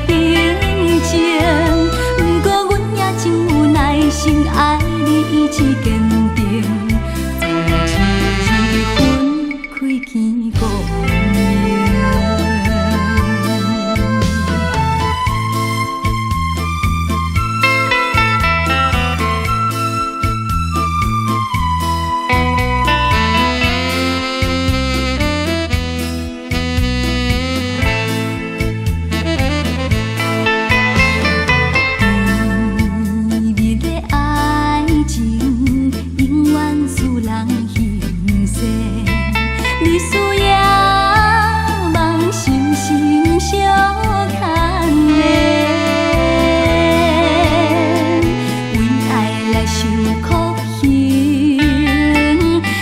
平靜。毋過阮也真有耐心，愛你意志堅定，從此分開見光明。甜蜜的愛情，永遠使人心碎。你思夜夢，心心相牽連，為愛來受苦刑，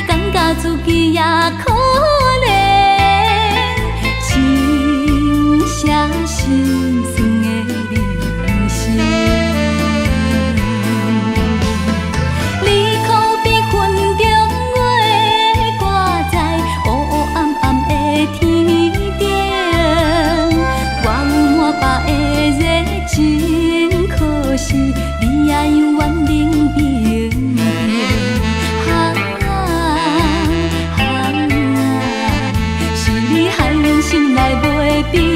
感覺自己也可憐，真寫心酸的人生。你可比雲中月，掛在烏烏暗暗的天頂。我有滿腹的熱情，可是你也猶原冷冰冰。啊啊，是你害阮心內袂平。